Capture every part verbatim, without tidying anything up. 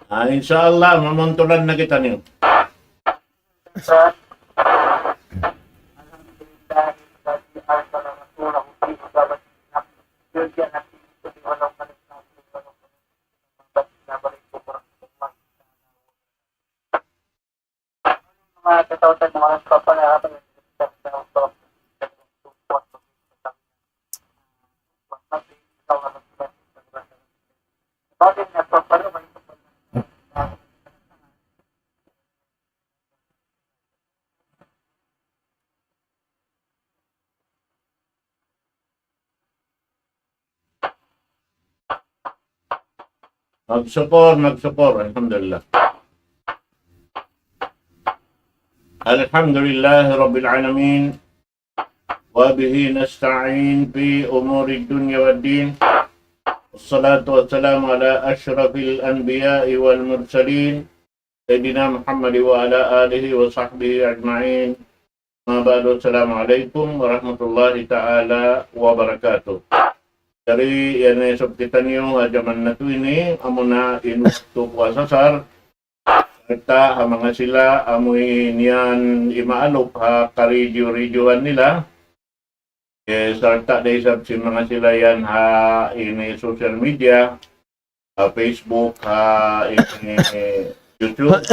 Ah, insya Allah, mamuntulan na kitaniyu. Magsukul, magsukul. Alhamdulillah. الحمد لله رب العالمين، وبه نستعين في أمور الدنيا والدين. والصلاة والسلام على أشرف الأنبياء والمرسلين، سيدنا محمد وعلى آله وصحبه أجمعين. أما بعد، السلام عليكم ورحمة الله تعالى وبركاته. Jari, yan na isab kitaniyu ha jaman natu' ini, amuna in waktu puasa sar, sarta' ha manga sila amuin yan imaaluk ha karidju-ridjuhan nila, eh, sarta' da isab sin manga sila yan ha ini social media, ha Facebook, ha ini YouTube.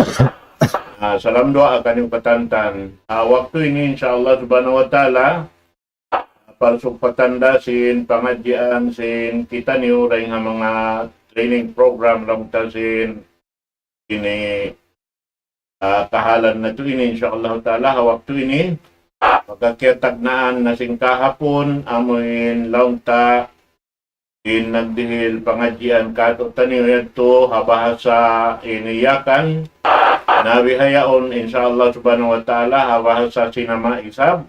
Ah, salam duwaa kaniyu katantan. Ah, waktu ini, insya Allah subhanahu wa ta'ala, parsugpatan da sin pangadjian sin kitaniyu dayn ha manga training program laung ta sin ini, ah, kahalan natu' ini, insya Allah ta'ala, ha waktu ini, pagka kiyatagnaan na sin kahapun, amuin laung ta in nagdihil pangadjian kātu'niyu yadtu ha bahasa ini Yakan, na bihaun, insya Allah subhanahu wa ta'ala, ha bahasa Sinama isab,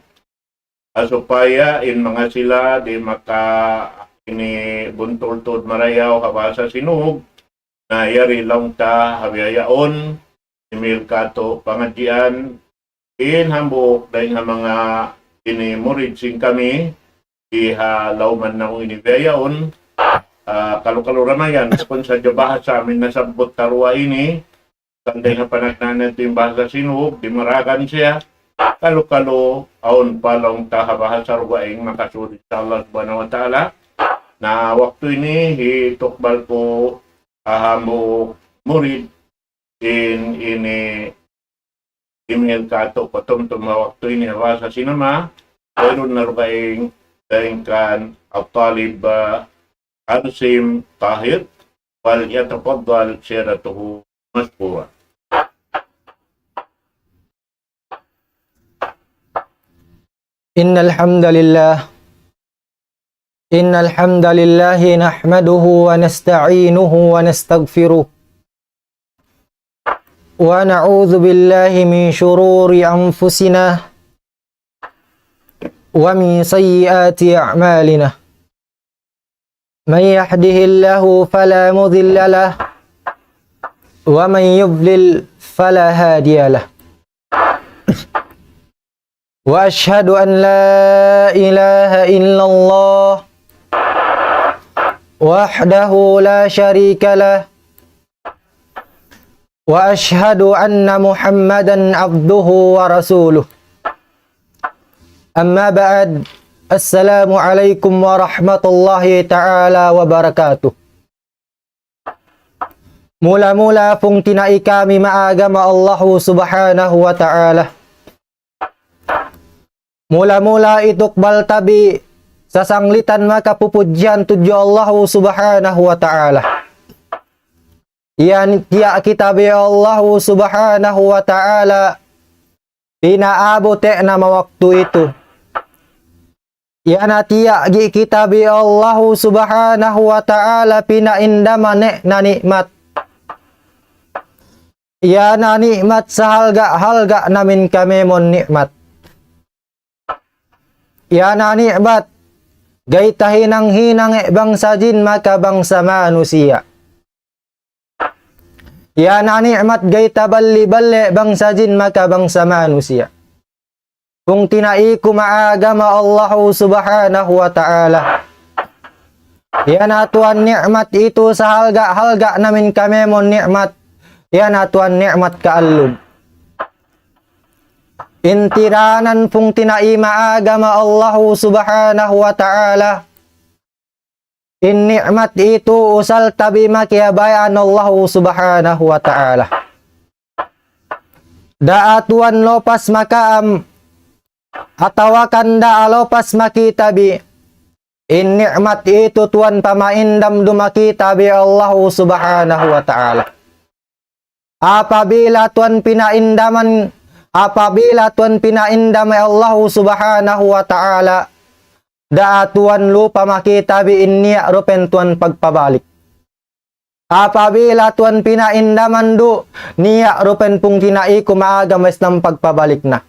ha supaya in manga sila di' maka ini buntul tuud marayaw ha bahasa Sinug, na yari laung ta ha bihaun, simil kātu' pangadjian, in hambuuk dayn ha manga ini murid sin kami, di ha lawm namu' ini bihaun, ah, kalu-kalu da mayan, bukun sadja bahasa amin nasabbut ta duwa ini, dayn ha panagnaan natu' in bahasa Sinug, di' maragan siya, kalu-kalu awn pa laung ta ha bahasa dugaing makasud, insya Allah subhanahu wa ta'ala. Na waktu ini, hitukbal ku ha hambuuk murid, in ini simil kātu' patumtum ha waktu ini ha bahasa Sinama, wayruun na dugaing, dayn kan At-Talib, ah, Arsim Tahir, فليتفضل سيادته مشكورا. إن الحمد لله، إن الحمد لله نحمده ونستعينه ونستغفره، ونعوذ بالله من شرور أنفسنا ومن سيئات أعمالنا. من يهده الله فلا مضل له، ومن يضلل فلا هادي له. وأشهد أن لا إله إلا الله وحده لا شريك له، وأشهد أن محمدا عبده ورسوله. أما بعد، السلام عليكم ورحمة الله تعالى وبركاته. Mula-mula pungtina'i kami ha agama Allahu Subhanahu wa Ta'ala. Mula-mula itukbal ta bi sasanglitan makapupudjihan tudju Allahu Subhanahu wa Ta'ala. Yan tiya' kita bi Allahu Subhanahu wa Ta'ala pinaabut na ma waktu itu. Yan tiya' gi kita bi Allahu Subhanahu wa Ta'ala pinaindaman na ni'mat. Yan ni'mat sahalga'-halga' na min kamaymahun ni'mat. Yan ni'mat gay ta hinang-hinang bangsa jin maka bangsa manusiya'. Yan ni'mat gay ta balli-balli bangsa jin maka bangsa manusiya'. Pungtina'i ku maagama Allahu Subhanahu wa Ta'ala. Yan tuwan ni'mat itu sahalga'-halga' na min kamaymahun ni'mat. Yan tuwan ni'mat kaallum. Intiran pungtina'i maagama Allahu Subhanahu wa Ta'ala. In ni'mat itu usal ta bi makiyabayaan Allahu Subhanahu wa Ta'ala. Daa tuwan lupas makaam, atawa kan daa lupas makita bi, in ni'mat itu tuwan pamaindam dumakita bi Allahu Subhanahu wa Ta'ala. Apabila tuwan pinaindaman, apabila tuwan pinaindam Allahu Subhanahu wa Ta'ala, daa tuwan lupa makita bi in niya' rupen tuwan pagpabalik. Apabila tuwan pinaindaman du, niya' rupen pungtina'i ku maagama Islam pagpabalik na.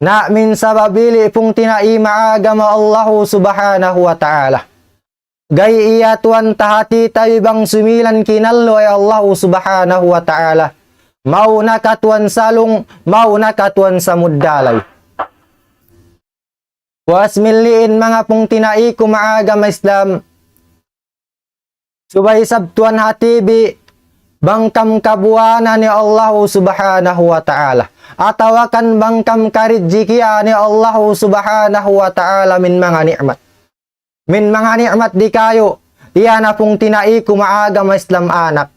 Na min sabab ili pungtina'i maagama Allahu Subhanahu wa Ta'ala. Gay iya tuwan tahati ta bi bang sumilan kinallu ay Allahu Subhanahu wa Ta'ala. Mauna ka tuwan salung, mauna ka tuwan samuddalay. Puas miliin manga pungtina'i ku maagama Islam. Subay isab tuwan hati bi bang kam kabuana ni Allahu Subhanahu wa Ta'ala. Atawa kan bang kam karidjikia ni Allahu Subhanahu wa Ta'ala min manga ni'mat. Min manga ni'mat di kayu, iya na pungtina'i ku maagama Islam anak.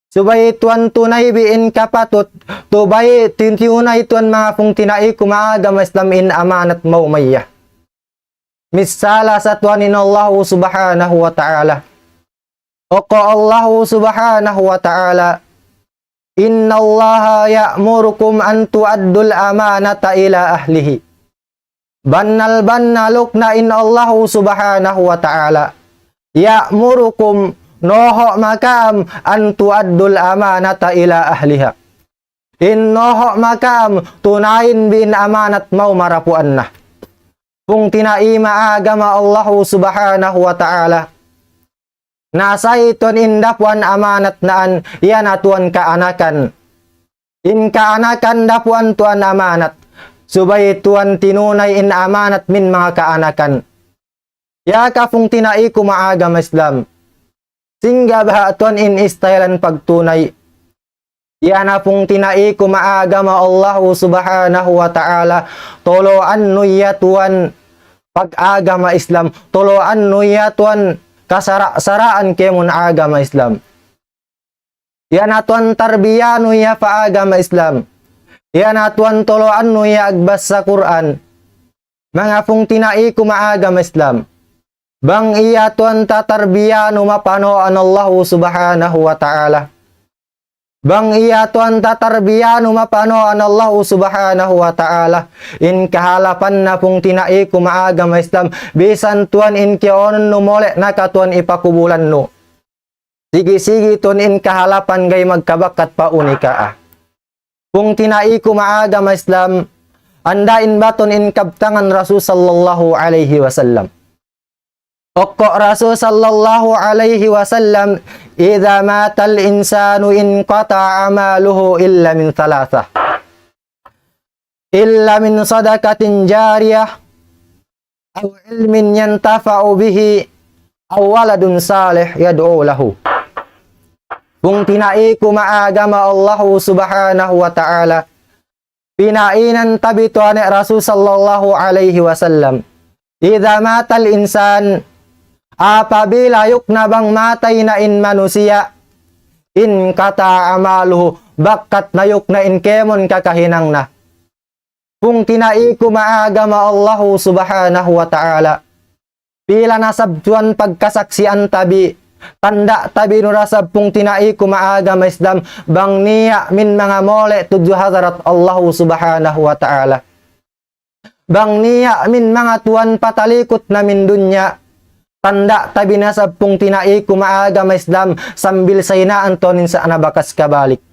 Subay tuwan tunay bi in kapatut, subay tin-, tunay tuwan manga pungtina'i ku maagama Islam in amanat maumaya. Misala sa tuwan in Allahu Subhanahu wa Ta'ala. Oka Allahu Subhanahu wa Ta'ala, إن الله يأمركم أن تؤدوا الأمانة إلى أهلها. Bannal-bannal ukna in Allahu Subhanahu wa Ta'ala. يأمركم, noho makaam, أن تؤدوا الأمانة إلى أهلها. In noho makaam, tunayin bi in amanat maumarapuan na. Pungtina'i maagama Allahu Subhanahu wa Ta'ala. Na sa ituwan in dapuan amanat naan, iya na tuwan kaanakan. In kaanakan dapuan tuwan amanat. Subay tuwan tinunay in amanat min manga kaanakan. Iya ka pungtina'i ku maagama Islam. Singga baha' tuwan in istahilan pagtunay. Iya na pungtina'i ku maagama Allahu Subhanahu wa Ta'ala, toloan nu iya tuwan pag-agama Islam, toloan nu iya tuwan kasara'-saraan kaymu agama Islam. Iya na tuwan tarbiya nu iya pa agama Islam. Iya na tuwan toloan nu iya agbasa Qur'an. Manga pungtina'i ku maagama Islam. Bang iya tuwan tatarbiya nu mapanoan Allahu Subhanahu wa Ta'ala. Bang iya tuwan tatarbiya nu mapanoan Allahu Subhanahu wa Ta'ala. In kahalapan na pungtina'i ku maagama Islam. Bisan tuwan in kiyaun nu mole' na ka tuwan ipakubulan nu. Sigi-sigi tuwan in kahalapan gay magkabakat pa uni ka a. Pungtina'i ku maagama Islam, andain batun in kabtangan Rasul sallallahu alayhi wasallam. Oka Rasul sallallahu alayhi wasallam, إذا مات الإنسان انقطع عمله إلا من ثلاثة. إلا من صدقة جارية أو علم ينتفع به أو ولد صالح يدعو له. Pungtina'i ku maagama Allahu Subhanahu wa Ta'ala. Pinainan tabi tuwan Rasul sallallahu alayhi wasallam. إذا مات الإنسان, apabila yuk na bang matay na in manusiya', انقطع عمله, bakat na yuk na in kaymu kakahinang na. Pungtina'i ku maagama Allahu subhanahu wa ta'ala. Pila na sab tuwan pagkasaksian tabi, tanda' tabi nura sab pungtina'i ku maagama Islam, bang niya' min manga mole' tudju hadarat Allahu subhanahu wa ta'ala. Bang niya' min manga tuwan patalikut na min dunya, tanda' tabi na sab pungtina'i ku maagama Islam, sambil sa hinaan tuwan in sa' na bakas kabalik.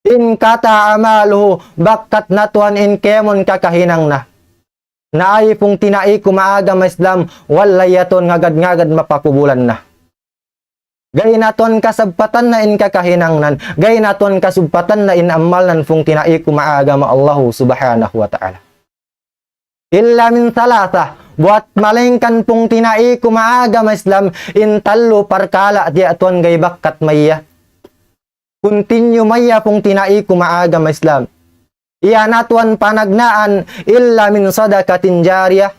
In kata amaluhu, bakat na tuwan in kemon kakahinang na. Na ay pungtina'i ku maagama Islam, wala' yatun ngagad-ngagad mapakubulan na. Gay na tuwan kasabpatan na in kakahinangnan, gay na tuwan kasubpatan na in amalnan pungtina'i ku maagama Allahu subhanahu wa ta'ala. Illa min thalatha, buwat malayngkan pungtina'i ku maagama Islam, in tallu parkala' diya tuwan gay bakat maya. Continue maya pungtina'i ku maagama Islam. Iyan na tuwan panagnaan illa min sadaqatin jariyah.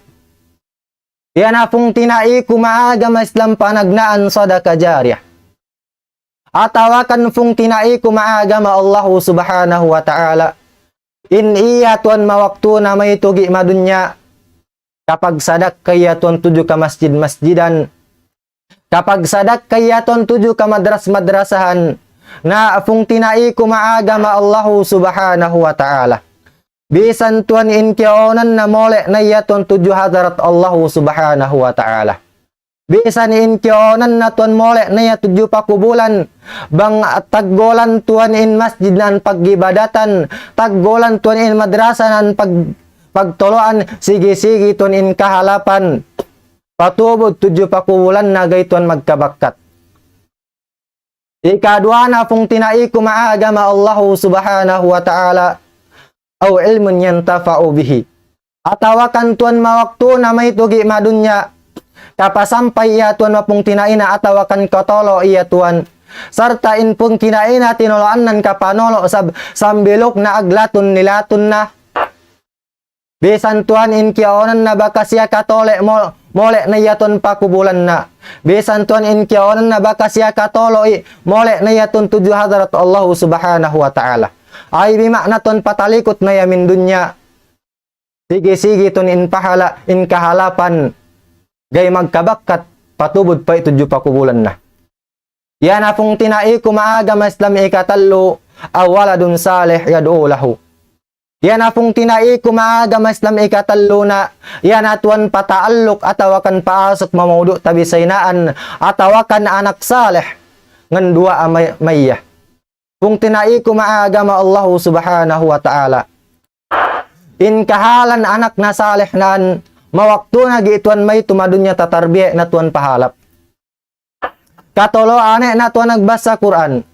Iyan na pungtina'i ku maagama Islam panagnaan sadaqa jariyah. Atawa kan pungtina'i ku maagama Allahu subhanahu wa ta'ala. In iya tuwan mawaktu na maytugi' madunya. Kapagsadakka iya tuwan tudju ka masjid-masjidan. Kapagsadakka iya tuwan tudju ka madras-madrasahan. Na pungtina'i ku maagama Allahu subhanahu wa ta'ala. Bisan tuwan in kiyaonan na mole' na iya tuwan tudju hadarat Allahu subhanahu wa ta'ala. Bisan in kiyaonan na tuwan mole' na iya tudju pakubulan. Bang taggulan tuwan in masjid nan pag-ibadatan. Taggulan tuwan in madrasa nan pag-, pagtuluan. Sigi-sigi tuwan in kahalapan. Patubud tudju pakubulan na gay tuwan magkabakat. Ikaduwa na pungtina'i ku maagama Allahu subhanahu wa ta'ala, aw ilmun yantafa'u bihi. Atawa kan tuwan mawaktu na maytugi' madunya, kapasampay iya tuwan mapungtina'i na atawa kan katolo iya tuwan. Sarta' in pungtina'i na tinuluan nan kapanulu' sab-, sambiluk na aglatun nilatun na. Bisan tuwan in kiyaonan na bakas siya katole' mo-, mole' na iya tuwan pakubulan na. Bisan tuwan in kiyaonan na bakas siya katolo' i, mole' na iya tuwan tudju hadarat Allahu subhanahu wa ta'ala. Ay bima'na tuwan patalikut na iya min dunya. Sigi-sigi tuwan in pahala, in kahalapan. Gay magkabakat, patubud pa i tudju pakubulan na. Iyan na pungtina'i ku maagama Islam ikatallu, aw waladun salih yad'u lahu. Iyan na pungtina'i ku maagama Islam ikatallu na, iyan na tuwan pataalluk atawa kan paasuk mamaudu' tabi saynaan, atawa kan anak salih, ngan duwaa may-, maya. Pungtina'i ku maagama Allahu subhanahu wa ta'ala. In kahalan anak na salih nan, mawaktu na gi' tuwan maytu madunya tatarbiya' na tuwan pahalap. Katulu ane na tuwan nagbasa Qur'an.